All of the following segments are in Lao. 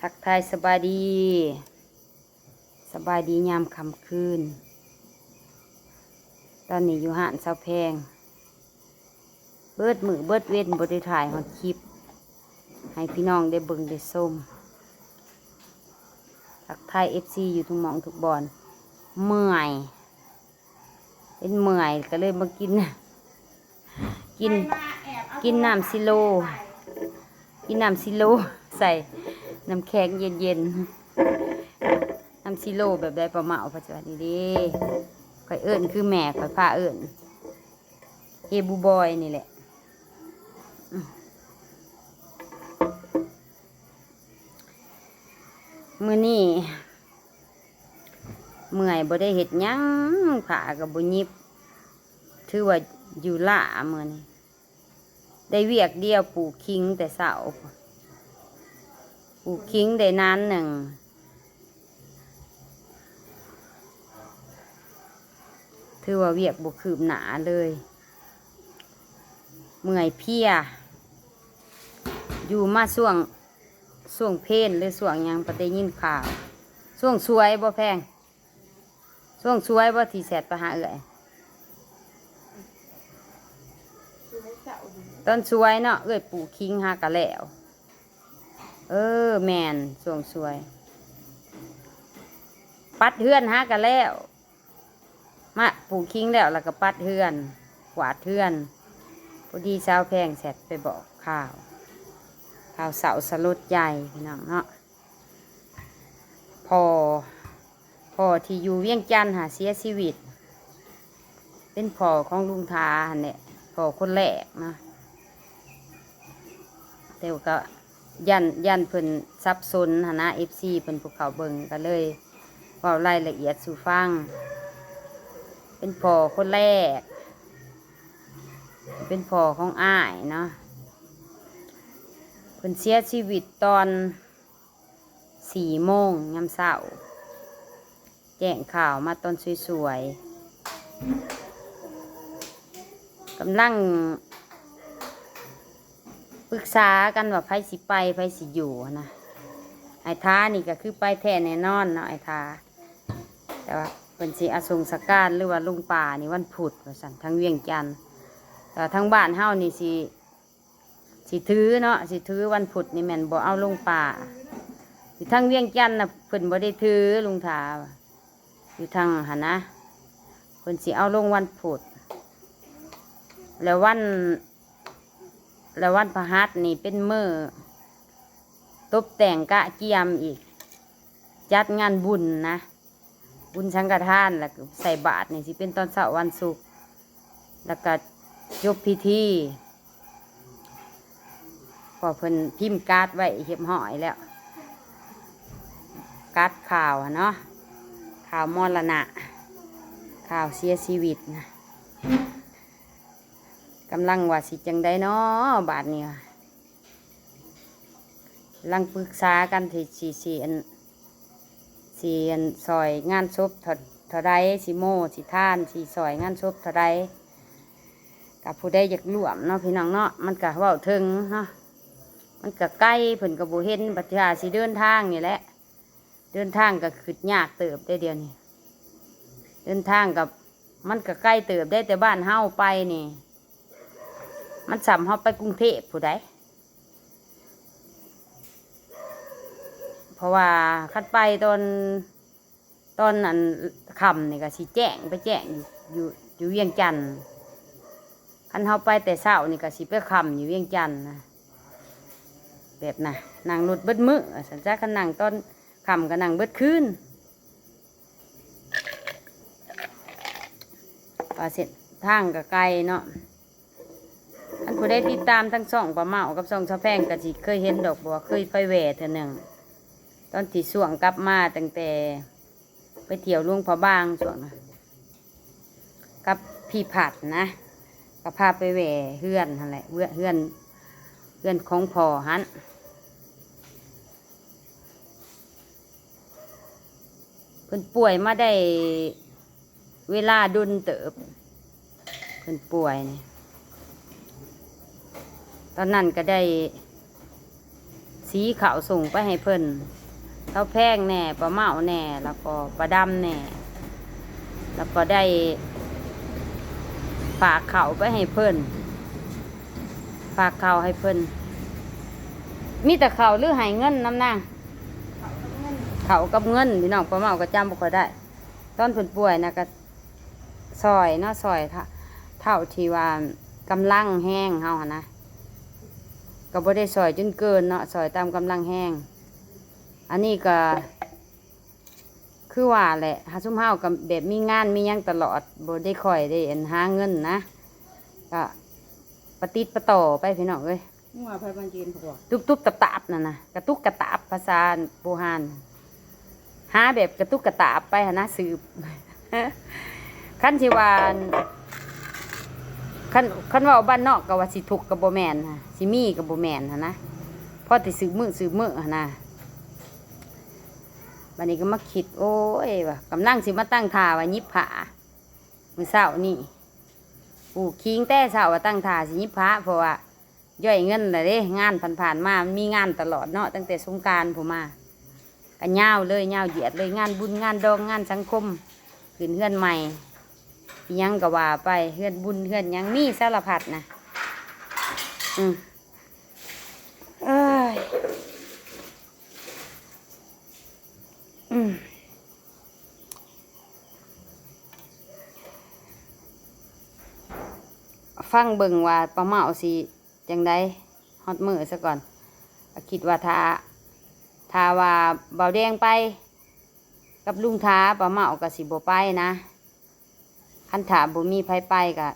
ທັກທາຍສະບາຍດີ ສະບາຍດີຍາມຄ່ຳຄືນ. ຕອນນີ້ຢູ່ຮ້ານສາວແພງ ເບິດມື້ເບິດເວັນບໍ່ໄດ້ຖ່າຍຮອດຄລິບໃຫ້ພີ່ນ້ອງໄດ້ເບິ່ງໄດ້ຊົມ. ທັກທາຍເອັຟຊີຢູ່ທຸກໝ່ອງທຸກບ່ອນ. ເມື່ອຍ ເປັນເມື່ອຍກໍເລີຍມາກິນ ກິນ ກິນນ້ຳຊີໂລ ກິນນ້ຳຊີໂລໃສ່ນ້ຳແຂງເຢັນໆ. ນ້ຳຊີໂລແບບໃດ ປ້າເມົາ ປັດຈຸບັນນີ້ເດ້ ຂ້ອຍເອີ້ນຄືແມ່ຂ້ອຍພາເອີ້ນ ເຮບູບອຍນີ້ແຫຼະ. ອືມ ມື້ນີ້ເມື່ອຍ ບໍ່ໄດ້ເຮັດຫຍັງ ຜ້າກໍບໍ່ຫຍິບ ຖືວ່າຢູ່ລ້າມື້ນີ້. ໄດ້ວຽກດຽວ ປູກຂີງແຕ່ເຊົ້າ ປູກຂີງໄດ້ນານໜຶ່ງ ຖືວ່າວຽກບໍ່ຄືບໜ້າເລີຍ. ເມື່ອຍເພຍ ຢູ່ມາຊ່ວງ ຊ່ວງເພນ ຫຼື ຊ່ວງຫຍັງ ປະໄດ້ຍິນຂ່າວ ຊ່ວງສວຍບໍ່ແພງ ຊ່ວງສວຍບໍ່ທີ່ແຊັດໄປຫາເອື້ອຍ? ຕອນສວຍເນາະ ເອື້ອຍປູກຂີງຫາກະແລ້ວ. ເອີ ແມ່ນ ຊ່ວງສວຍ ປັດເຮືອນຫາກະແລ້ວ. ມາປູກຂີງແລ້ວ ແລ້ວກໍປັດເຮືອນ ກວາດເຮືອນ. ພໍດີສາວແພງແຊັດໄປບອກຂ່າວ ຂ່າວເສົ້າສະຫຼົດໃຈພີ່ນ້ອງເນາະ. ພໍ່ ພໍ່ທີ່ຢູ່ວຽງຈັນຫາເສຍຊີວິດ ເປັນພໍ່ຂອງລຸງທາຫັ້ນແຫຼະ ພໍ່ຄົນແລກເນາະ. ແຕ່ວ່າກໍຢ້ານ ຢ້ານເພິ່ນສັບສົນຫັ້ນນະ ເອັຟຊີເພິ່ນຜູ້ເຂົ້າເບິ່ງ ກໍເລີຍເວົ້າລາຍລະອຽດສູ່ຟັງ. ເປັນພໍ່ຄົນແລກ ເປັນພໍ່ຂອງອ້າຍເນາະ ເພິ່ນເສຍຊີວິດຕອນ ສີ່ໂມງຍາມເຊົ້າ ແຈ້ງຂ່າວມາຕອນສວຍໆ ກຳລັງປຶກສາກັນວ່າໃຜຊິໄປ ໃຜຊິຢູ່ຫັ້ນນະ. ອ້າຍທານີ້ກໍຄືໄປແທ້ແນ່ນອນເນາະ ອ້າຍທາ ແຕ່ວ່າເພິ່ນຊິອະສົງສະການ ຫຼືວ່າລົງປ່ານີ້ວັນພຸດວ່າຊັ້ນ ທາງວຽງຈັນ. ແຕ່ວ່າທາງບ້ານເຮົານີ້ຊິ ຊິຖືເນາະ ຊິຖືວັນພຸດນີ້ແມ່ນບໍ່ເອົາລົງປ່າ. ຢູ່ທາງວຽງຈັນນະເພິ່ນບໍ່ໄດ້ຖື ລຸງທາ ຢູ່ທາງຫັ້ນນະ ເພິ່ນຊິເອົາລົງວັນພຸດ. ແລ້ວວັນ ແລ້ວວັນພະຫັດນີ້ເປັນມື້ຕົບແຕ່ງກະກຽມອີກ ຈັດງານບຸນນະ. ບຸນສັງກະທານ ແລ້ວກໍໃສ່ບາດນີ້ຊິເປັນຕອນເຊົ້າວັນສຸກ ແລ້ວກໍຈົບພິທີ ເພາະເພິ່ນພິມກາດໄວ້ຮຽບຮ້ອຍແລ້ວ ກາດຂ່າວຫັ້ນເນາະ ຂ່າວມໍລະນະ ຂ່າວເສຍຊີວິດນະ. ກຳລັງວ່າຊິຈັ່ງໃດເນາະບາດນີ້ ກຳລັງປຶກສາກັນ ຊິ ຊິ ຊິ ອັນ ຊິ ອັນ ຊ່ອຍງານສົບເທົ່າ ເທົ່າໃດ ຊິໂມ ຊິທານ ຊິຊ່ອຍງານສົບເທົ່າໃດ. ກະຜູ້ໃດຢາກຮ່ວມເນາະ ພີ່ນ້ອງເນາະ ມັນກະເວົ້າເຖິງເນາະ ມັນກະໄກ ເພິ່ນກະບໍ່ເຫັນ ບັດຖ້າຊິເດີນທາງນີ້ແຫຼະ ເດີນທາງກະຄຶດຍາກເຕີບເດ້ ດຽວນີ້ ເດີນທາງກະ ມັນກະໄກເຕີບເດ້ ແຕ່ບ້ານເຮົາໄປນີ້ ມັນສ່ຳເຮົາໄປກຸງເທບພຸ້ນໃດ. ເພາະວ່າຄັນໄປຕອນ ຕອນອັນຄ່ຳນີ້ກະຊິແຈ້ງ ໄປແຈ້ງຢູ່ ຢູ່ ຢູ່ວຽງຈັນ. ຄັນເຮົາໄປແຕ່ເຊົ້ານີ້ກະຊິໄປຄ່ຳຢູ່ວຽງຈັນນະ ແບບນະ ນັ່ງລົດເບິດມື້ວ່າຊັ້ນຊະ ຄັນນັ່ງຕອນຄ່ຳກະນັ່ງເບິດຄືນ. ວ່າເສັ້ນທາງກະໄກເນາະ. ຄັນຜູ້ໃດຕິດຕາມທັງຊ່ອງປ້າເມົາກັບຊ່ອງສາວແພງກະຊິເຄີຍເຫັນດອກ ເພາະວ່າເຄີຍໄປແວ່ເທື່ອໜຶ່ງ ຕອນທີ່ຊ່ວງກັບມາ ຕັ້ງແຕ່ໄປທ່ຽວຫຼວງພະບາງ ຊ່ວງນັ້ນ ກັບພີ່ພັດນະ ກະພາໄປແວ່ເຮືອນຫັ້ນແຫຼະ ເຮືອນ ເຮືອນ ເຮືອນຂອງພໍ່ຫັ້ນ. ເພິ່ນປ່ວຍມາໄດ້ເວລາດົນເຕີບ ເພິ່ນປ່ວຍນີ້ ຕອນນັ້ນກະໄດ້ ສີເຂົ້າສົ່ງໄປໃຫ້ເພິ່ນ ເຖົ້າແພງແດ່ ປ້າເມົ້າແດ່ ແລ້ວກໍປ້າດຳແດ່ ແລ້ວກໍໄດ້ຝາກເຂົ້າໄປໃຫ້ເພິ່ນ ຝາກເຂົ້າໃຫ້ເພິ່ນ ມີແຕ່ເຂົ້າ ຫຼືໃຫ້ເງິນນຳນາງ? ເຂົ້າກັບເງິນ ພີ່ນ້ອງ ປ້າເມົ້າກໍຈຳບໍ່ຄ່ອຍໄດ້ ຕອນເພິ່ນປ່ວຍນະ ກໍຊ່ອຍເນາະ ຊ່ອຍເທົ່າ ເທົ່າທີ່ວ່າກຳລັງແຮງເຮົາຫັ້ນນະ ກໍບໍ່ໄດ້ຊ່ອຍຈົນເກີນເນາະ ຊ່ອຍຕາມກຳລັງແຮງ. ອັນນີ້ກໍຄືວ່າແຫຼະ ຫາ ຊຸມເຮົາກໍແບບມີງານມີຫຍັງຕະຫຼອດ ບໍ່ໄດ້ຄ່ອຍໄດ້ ອັນ ຫາເງິນນະ ກໍປະຕິດປະຕໍ່ໄປ ພີ່ນ້ອງເອີຍ. ງົວໃຜມາຢືນພວກ ຕຸບໆຕັບໆນັ້ນນະ ກະຕຸກກະຕາບ ພາສາບູຮານ ຫາແບບກະຕຸກກະຕາບໄປຫັ້ນນະ ສືບ ຄັນຊິວ່າ ຄັນ ຄັນເວົ້າບ້ານນອກກໍວ່າຊິທຸກກໍບໍ່ແມ່ນ ຊິມີກໍບໍ່ແມ່ນຫັ້ນນະ ພໍແຕ່ສືບມື້ສືບມື້ຫັ້ນນະ. ບັດນີ້ກໍມາຄິດ ໂອ້ຍ ວ່າກຳລັງຊິມາຕັ້ງທ່າວ່າຫຍິບຜ້າ ມື້ເຊົ້ານີ້ ປູກຂີງແຕ່ເຊົ້າວ່າຕັ້ງທ່າຊິຫຍິບຜ້າ ເພາະວ່າ ຍ່ອຍເງິນລະເດ້ ງານຜ່ານໆມາ ມັນມີງານຕະຫຼອດເນາະ ຕັ້ງແຕ່ສົງການພຸ້ນມາ ກະຍາວເລີຍ ຍາວຢຽດເລີຍ ງານບຸນ ງານດອງ ງານສັງຄົມ ຂຶ້ນເຮືອນໃໝ່ ອີ່ຫຍັງກໍວ່າໄປ ເຮືອນບຸນ ເຮືອນຫຍັງ ມີສາລະພັດນະ ອື ເອີຍ ອື ຟັງເບິ່ງວ່າປ້າເມົ້າຊິ ຈັ່ງໃດ ຮອດມື້ຊະກ່ອນ ກໍຄິດວ່າຖ້າ ຖ້າວ່າບ່າວແດງໄປກັບລຸງຖາ ປ້າເມົ້າກໍຊິບໍ່ໄປນະ ຄັນຖ້າບໍ່ມີໃຜໄປກໍ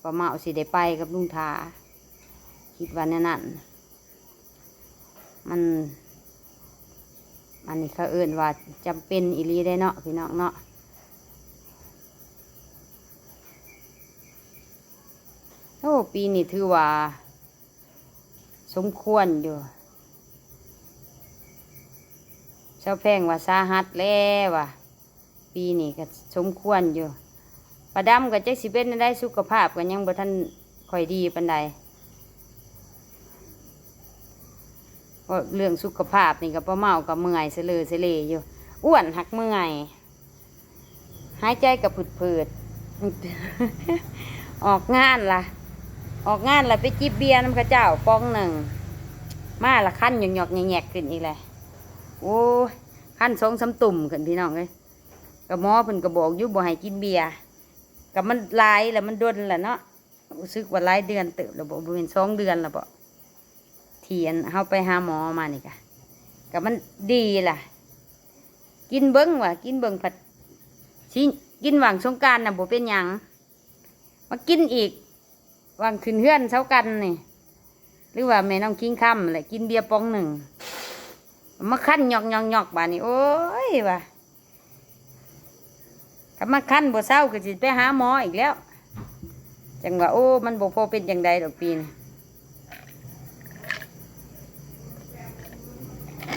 ປ້າເມົ້າຊິໄດ້ໄປກັບລຸງຖາ ຄິດວ່າແນວນັ້ນ ມັນ ອັນນີ້ເຂົາເອີ້ນວ່າຈຳເປັນອີ່ຫຼີເດ້ເນາະ ພີ່ນ້ອງເນາະ. ໂອ້ ປີນີ້ຖືວ່າສົມຄວນຢູ່ ຊາວແພງວ່າສາຫັດແລ້ວວ່າ ປີນີ້ກໍສົມຄວນຢູ່ ປ້າດຳກໍຈັກຊິເປັນແນວໃດ ສຸຂະພາບກໍຍັງບໍ່ທັນຄ່ອຍດີປານໃດ ເວົ້າເລື່ອງສຸຂະພາບນີ້ກໍປ້າເມົ້າກໍເມື່ອຍສະເຫຼີສະເຫຼຢູ່ ອ້ວນຫາກເມື່ອຍ ຫາຍໃຈກະຜືດໆ ອອກງານລະ ອອກງານລະໄປຈິບເບຍນຳເຂົາເຈົ້າປ໋ອງໜຶ່ງ ມາລະຄັນຫຍອກໆແຍກໆຂຶ້ນອີກແຫຼະ ໂອ້ຍ ຄັນສອງສາມຕຸ່ມຂຶ້ນ ພີ່ນ້ອງເອີຍ ກໍໝໍເພິ່ນກໍບອກຢູ່ບໍ່ໃຫ້ກິນເບຍ ກໍມັນຫຼາຍລະ ມັນດົນລະເນາະ ຮູ້ສຶກວ່າຫຼາຍເດືອນເຕີບແລ້ວບໍ ບໍ່ແມ່ນສອງເດືອນແລ້ວບໍ ທີ່ອັນເຮົາໄປຫາໝໍມານີ້ກະ ກະມັນດີລະ ກິນເບິ່ງວ່າ ກິນເບິ່ງ ພັດຊິກິນຫວ່າງສົງການນະບໍ່ເປັນຫຍັງ ມາກິນອີກຫວ່າງຂຶ້ນເຮືອນເຊົາກັນນີ້ ຫຼືວ່າແມ່ນ້ອງຄິງຄຳແຫຼະ ກິນເບຍປ໋ອງໜຶ່ງ ມາຄັນຫຍອກໆໆ ບາດນີ້ ໂອ້ຍ ວ່າ ຄັນມາຄັນບໍ່ເຊົາກໍຊິໄປຫາໝໍອີກແລ້ວ ຈັ່ງວ່າ ໂອ້ ມັນບໍ່ພໍເປັນຈັ່ງໃດດອກປີນີ້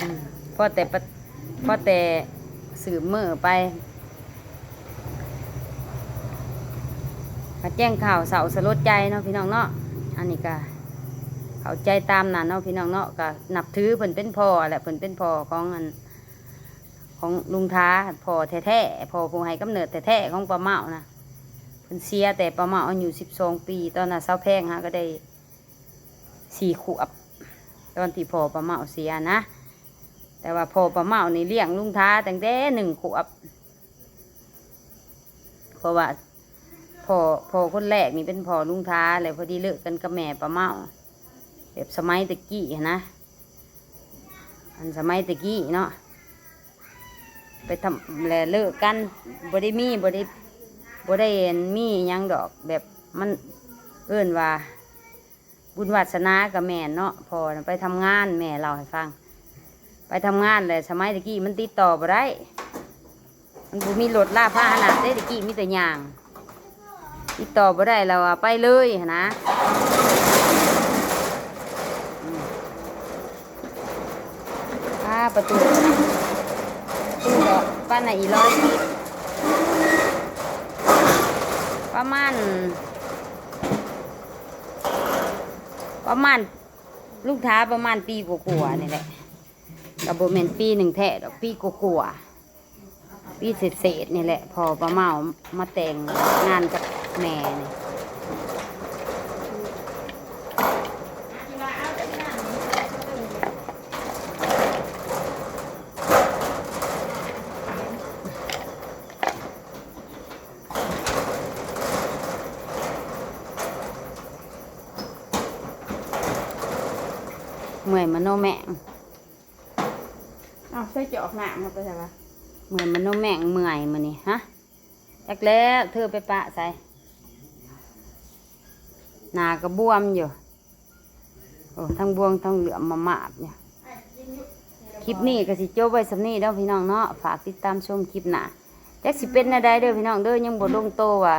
ອືມ ພໍແຕ່ປະ ພໍແຕ່ສືບມື້ໄປ ມາແຈ້ງຂ່າວເສົ້າສະຫຼົດໃຈເນາະ ພີ່ນ້ອງເນາະ ອັນນີ້ກະເຂົ້າໃຈຕາມນັ້ນເນາະ ພີ່ນ້ອງເນາະ ກະນັບຖືເພິ່ນເປັນພໍ່ແຫຼະ ເພິ່ນເປັນພໍ່ຂອງອັນ ຂອງລຸງທາ ພໍ່ແທ້ໆ ພໍ່ຜູ້ໃຫ້ກຳເນີດແທ້ໆຂອງປ້າເມົ້ານະ ເພິ່ນເສຍແຕ່ປ້າເມົ້າອາຍຸສິບສອງປີ ຕອນນັ້ນສາວແພງຫາກໍໄດ້ສີ່ຂວບ ຕອນທີ່ພໍ່ປ້າເມົ້າເສຍນະ ແຕ່ວ່າພໍ່ປ້າເມົ້ານີ້ລ້ຽງລຸງທາຕັ້ງແຕ່ໜຶ່ງຂວບ ເພາະວ່າ ພໍ່ ພໍ່ຄົນແລກນີ້ເປັນພໍ່ລຸງທາ ແລ້ວພໍດີເລີກກັນກັບແມ່ປ້າເມົ້າ ແບບສະໄໝແຕ່ກີ້ຫັ້ນນະ ອັນສະໄໝແຕ່ກີ້ເນາະ ໄປທຳ ແລ້ວເລີກກັນ ບໍ່ໄດ້ມີ ບໍ່ໄດ້ ບໍ່ໄດ້ອັນມີຫຍັງດອກ ແບບມັນເອີ້ນວ່າ ບຸນວາສະໜາກໍແມ່ນເນາະ ພໍ່ນະໄປທຳງານ ແມ່ເລົ່າໃຫ້ຟັງ ໄປທຳງານແຫຼະ ສະໄໝແຕ່ກີ້ມັນຕິດຕໍ່ບໍ່ໄດ້ ມັນບໍ່ມີລົດລາພາຫະນະເດ້ ແຕ່ກີ້ມີແຕ່ຍ່າງ ຕິດຕໍ່ບໍ່ໄດ້ ລາວວ່າໄປເລີຍຫັ້ນນະ ອືມ ອ່າ ປະຕູ ປະຕູກໍປານນັ້ນອີ່ຫຼໍ່ ປະມານ ປະມານ ລຸງທາປະມານປີກວ່າໆນີ້ແຫຼະ ກໍບໍ່ແມ່ນປີໜຶ່ງແທ້ດອກ ປີກວ່າໆ ປີເສດໆ ນີ້ແຫຼະ ພໍ່ປ້າເມົາມາແຕ່ງງານກັບແມ່ນີ້. ເມື່ອຍມະໂນແມງ. ເອົ້າ ໃສ່ຈອກນ້ຳມາໄປໃສວະ? ເມື່ອຍມະໂນແມງ ເມື່ອຍມື້ນີ້ ຮະ? ຈັກແລ້ວ ເທີໄປປະໃສ? ໜ້າກໍບວມຢູ່. ໂອ້ ທັງບວມທັງເຫຼື້ອມມາມາດຢູ່. ຄລິບນີ້ກໍຊິຈົບໄວ້ສ່ຳນີ້ເດີພີ່ນ້ອງເນາະ. ຝາກຕິດຕາມຊົມຄລິບໜ້າ. ຈັກຊິເປັນແນວໃດເດີພີ່ນ້ອງເດີ ຍັງບໍ່ລົງໂຕວ່າ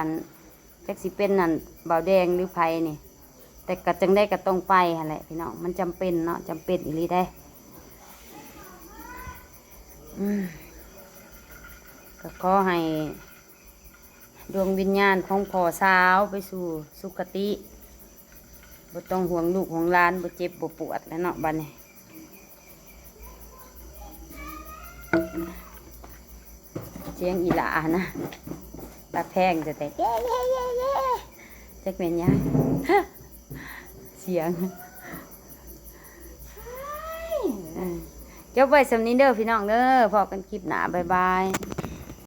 ຈັກຊິເປັນອັນບ່າວແດງຫຼືໃຜນີ້ ແຕ່ກະຈັ່ງໃດກະຕ້ອງໄປຫັ້ນແຫຼະພີ່ນ້ອງ ມັນຈຳເປັນເນາະ ຈຳເປັນອີ່ຫຼີເດ້. ອືມ ກະຂໍໃຫ້ດວງວິນຍານຂອງພໍ່ສາວໄປສູ່ສຸຄະຕິ ບໍ່ຕ້ອງຫ່ວງລູກຫ່ວງຫຼານ ບໍ່ເຈັບບໍ່ປວດແລ້ວເນາະບັດນີ້. ສຽງອີ່ຫຼ້າຫັ້ນນະ ຕາແພງແທ້ໆ ເຢ້ໆໆໆ ຈັກແມ່ນຫຍັງ ສຽງ. ຈົບໄວ້ສ່ຳນີ້ເດີພີ່ນ້ອງເດີ ພໍ້ກັນຄລິບໜ້າ ບາຍບາຍ.